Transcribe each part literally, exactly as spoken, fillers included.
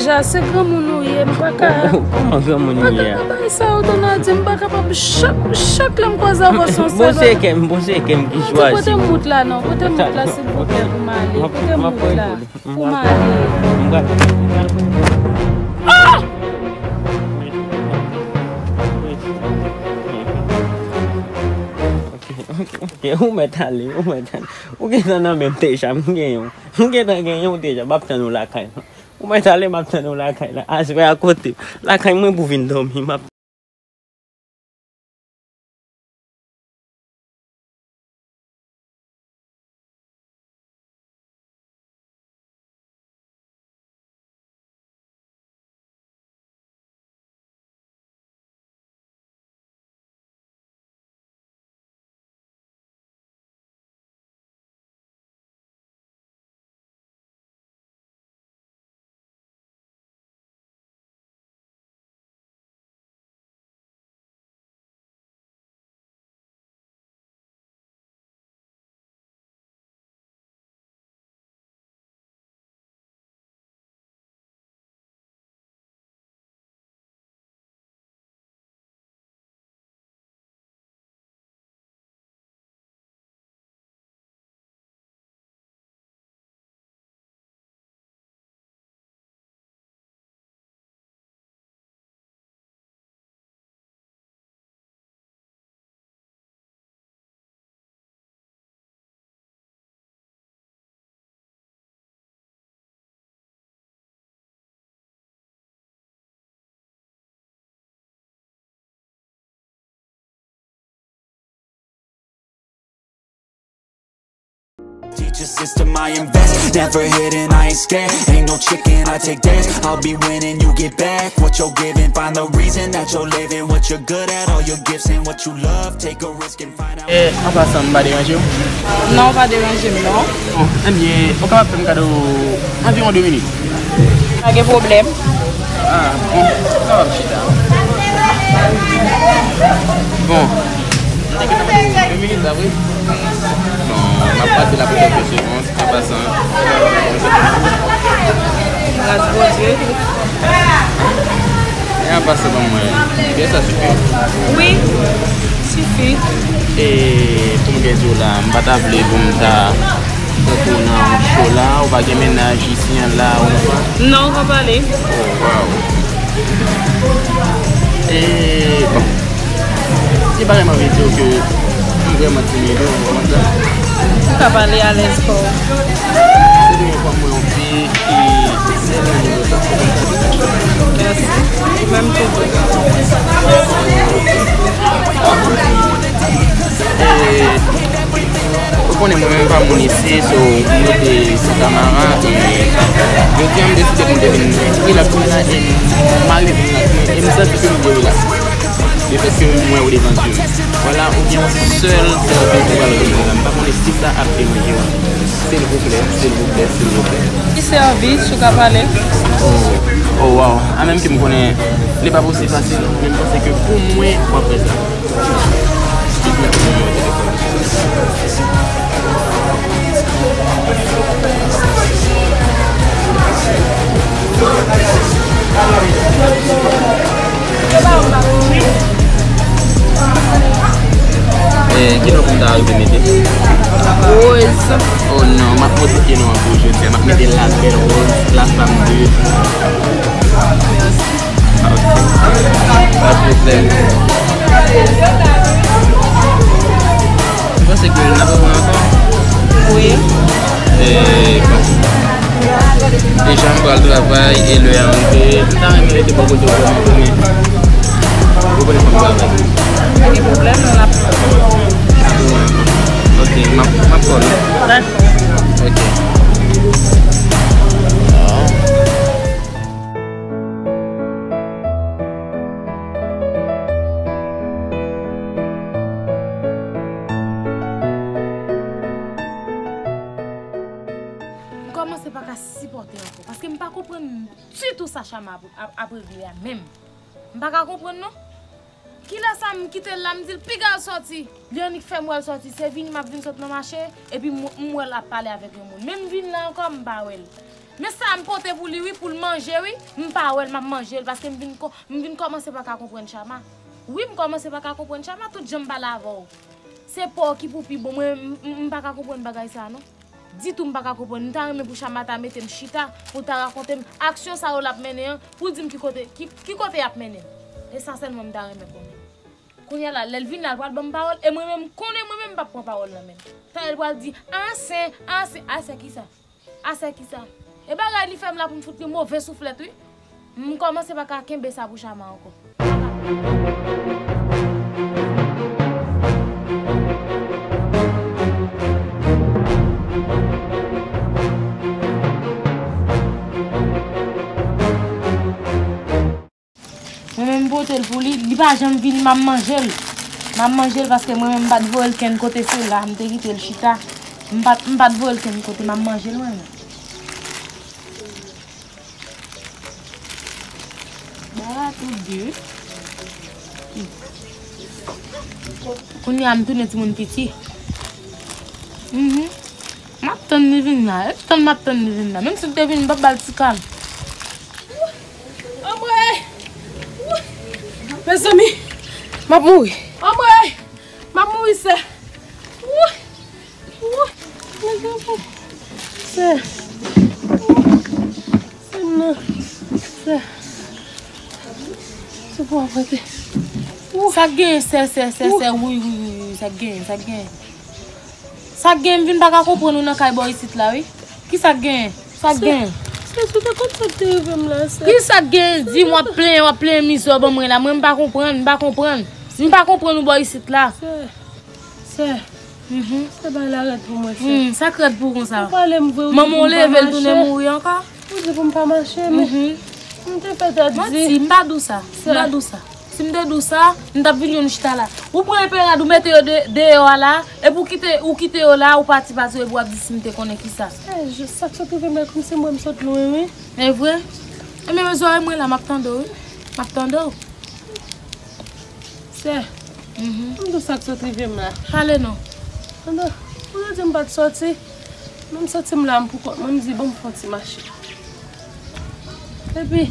Sa se granmoun ou ye, m pa ka. Kòman granmoun m ye a? M pa ka bay sa yo, Donald, m pa kapab. Chak, chak lè m kwaze avè w, se yon sèl bagay. Bon, se kè m, bon, se kè m ki chwazi. Kote m wout la non, kote m wout la, silvouplè, pou m ale. Kote m wout la, pou m ale. Ah! Ok, ok, ok, ou mèt ale, ou mèt ale. Ou gentan nan men m deja, m genyen w. M gentan genyen w deja, m ap tann ou lakay. Ou mèt ale, m ap tann ou lakay la. Aswè a kote? Lakay mwen pou vin dòmi, m ap Teacher system, I invest. Never hidden, I ain't scared. Ain't no chicken, I take dares. I'll be winning, you get back what you're giving. Find the reason that you're living, what you're good at, all your gifts and what you love. Take a risk and find out. Eh, an pasan, m pa deranje w? Non, w pa deranje m, non. Bon, ebyen, ou kapab fè m kado anviwon de minit. Pa gen pwoblèm. Ah, bon, sa w ap chita. Bon, m te gentan mande w de minit la, wi. Bon, m ap pase la pou kèlke segonn, an pasan. Gras Bondye. E an pasan ban mwen, pyès sa sifi? Wi, sifi. E pou m gen di w la, m pa ta vle pou m ta tankou nan yon show la, ou pa gen mennaj isi an la, ou pa? Non, ou pa pale. Oh, wow. E, bon. Se pa vrèman vle di ke m vrèman timid, ou konprann sa? Ou ka pale alèz kò w. Se premye fwa m wè yon fi ki tèlman nivo sa. Mèsi. Menm tou. E, ou konnen mwen menm pa moun isi, so, m rete Santa Mara, e jodi a m deside pou m te vin relax kounya, e m ale vin relax, e m santi ke m dwe relax. Lefètke m wè w devan zye m. Vwala, ou gen yon sèl sèvis ou pral rann mwen la. M pa konnen si sa ap deranje w. Silvouplè, silvouplè, silvouplè. Ki sèvis ou ka pale? Oh, oh, wow. A menm ke m konnen li pa posib fasil, men m panse ke pou mwen, w ap fè sa. Eh, ki non pou m ta rive mete? Rose. Oh non, m ap modifye non an pou jodi a. M ap mete la belle Rose, la femme de. Mèsi. Pa pwoblèm. Ou panse ke n ap wè ankò? Wi. E, bon. Deja m pral travay e lè a rive. M ta renmen rete bò kote w vrèman, men ou konnen fò m travay. Pa gen pwoblèm, n ap. Ok, m ap, m ap call ou. Dakò. Ok. M kòmanse pa ka sipòte ankò, paske m pa konprann ditou sa Chama ap, ap, ap regle a menm. M pa ka konprann non. Kilè sa m kite l la, m di l piga l sòti. Li annik fè m wè l sòti, se vini m ap vin sot nan mache, epi m, m wè l ap pale avèk yon moun. Men m vin la ankò, m pa wè l. Men sa m pote pou li wi, pou l manje wi. M pa wè l, m ap manje l, paske m vin ko-, m vin kòmanse pa ka konprann Chama. Wi, m kòmanse pa ka konprann Chama, tout jan m pale avè w. Se pa w ki pou pi bon, mwen, m, m, m pa ka konprann bagay sa non. Ditou m pa ka konprann. M ta renmen pou Chama ta mete m chita, pou l ta rakonte m aksyon sa yo l ap mennen an, pou l di m ki kote, ki, ki kote y ap mennen l. E sa sèlman m ta renmen konnen. Kounye a la, lè l vin la, l pral ban m pawòl, e mwen menm, m konnen mwen menm m p ap pran pawòl nan men l. Talè l pral di, a sè, a sè, a sè kisa? A sè kisa? E bagay li fè m la pou m fout li move souflèt wi. M kòmanse pa ka kenbe sa pou Chama ankò. Mwen menm m pote l pou li, li pa janm vini, m ap manje l. M ap manje l paske mwen menm m pa t voye l kenn kote, se la m te kite l chita. M pa t, m pa t voye l kenn kote, m ap manje l mwen menm. Ba tou de. Kounye a m tounen timoun piti. Mhm. M ap tann li vin la. E tann m ap tann li vin la. Menm si l te vin, m p ap ba l ti kal. Anmwey! Mezanmi, m ap mouri. Anmwey! M ap mouri, sè. Wouy! Wouy! Mezanmi. Sè. Sè m nan. Sè. Se pou ap rete. Sa k genyen, sè, sè, sè, sè, wi, wi, wi, wi, sa k genyen, sa k genyen. Sa k genyen, m vin pa ka konprann ou nan kay bò isit la, wi. Ki sa k genyen? Sa k genyen? Sè, sè, ou te konn sa k te rive m la, sè. Ki sa k genyen? Di m w ap plenyen, w ap plenyen mizè w ban mwen la. Mwen, m pa konprann, m pa konprann. Si m pa konprann ou bò isit la. Sè, sè, mhm, sè, bagay la rèd pou mwen, sè. Hmm, sa k rèd pou ou konsa? Ou pale m vre, ou di pou m pa mache. Manman w leve l tounen mouri ankò? Ou di pou m pa mache, men, mhm, m te fè tèt di. Manti, m pa di w sa. M pa di w sa. Si m te di w sa, m t ap vin jwenn ou chita la. Ou pran enperad, ou mete yo de-, deyò a la, epi ou kite, ou kite yo la, ou pati, pati, epi w ap di si m te konnen kisa. Eh, je, sa k sot rive m la, kòmsi m wè m sot lwen, wi. E vre? Ebyen, men zòrèy mwen la, m ap tande w, wi. M ap tande w. Sè, mhm, m di w sa k sot rive m la. Pale non. Pandan, ou te di m pa t sòti, men m santi m la, m pou kont mwen, m di, bon, m fè yon ti mache. Epi,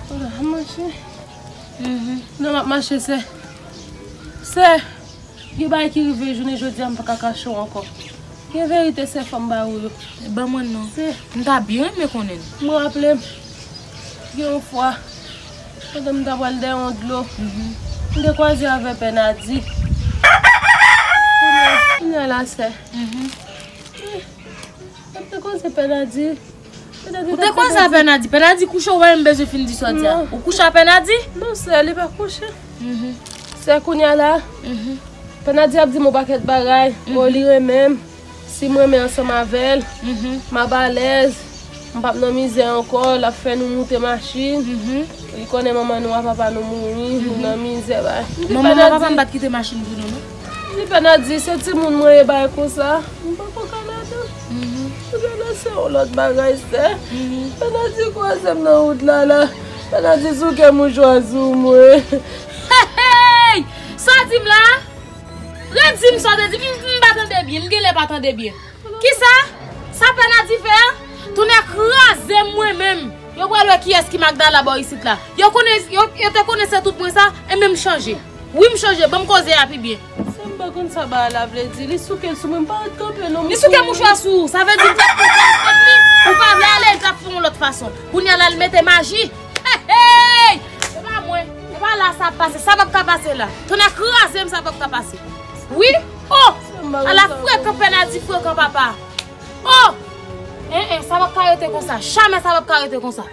pandan m mache, mhm, pandan m ap mache, sè, sè, gen bagay ki rive jounen jodi a, m pa ka kache w ankò. Gen verite, sè, fò m ba ou yo. Ban mwen non. Sè. M ta byen renmen konnen l. M raple m, gen yon fwa, pandan m ta pral dèyè yon dlo, mhm, m te kwaze avè Pè Nadi. Kounye a, kounye a la, sè. Mhm. M te kwaze Pè Nadi. Ou te kwaze a Pè Nadi? Pè Nadi kouche, ou pa menm bezwen fin di sa w di a. Non. Ou kouche a Pè Nadi? Non, sè, li pa kouche. Mhm. Sè, kounye a la, mhm, Pè Nadi ap di m yon pakèt bagay. Mhm. O, li renmen m. Si m renmen ansanm avè l, mhm, m ap alèz. M p ap nan mizè ankò. L ap fè nou moute machin. Mhm. Li konnen manman nou a papa nou mouri, nou, mhm, nan mizè, bay. Manman m a papa m pa t kite machin pou nou, non. Li pa nan di se timoun mwen ye, bay konsa. M poko ka ladan. Mhm. Ou gen nan se yon lòt bagay, sè. Mhm. Pè Nadi kwaze m nan wout la, la. Pè Nadi souke mouchwa sou mwen. Hey, hey! Sa w di m la? Redi m sa w te di m. M, m pa tande byen. M genlè pa tande byen. Kisa? Sa Pè Nadi fè a? Tonnè kraze m mwen menm. Yo pral wè kiyès ki Magdala bò isit la. Yo konnen, yo, yo te konnen se tout mwen sa, enben m chanje. Wi, m chanje, ban m koze a pi byen. Sè, m pa konn sa bagay la vle di. Li souke l sou mwen, m pa ret kanpe non. Li souke mouchwa sou ou, sa vle di m t ap pran kont li, ou pa vle ale, l t ap fè yon lòt fason. Kounye a la, l mete maji. Hey, hey! Se pa mwen, se pa la sa ap pase, sa p ap ka pase la. Tonnè kraze m, sa p ap ka pase. Wi, oh! Ala frekan Pè Nadi, frekan papa. Oh! En, en, sa p ap ka rete konsa, jamè sa p ap ka rete konsa.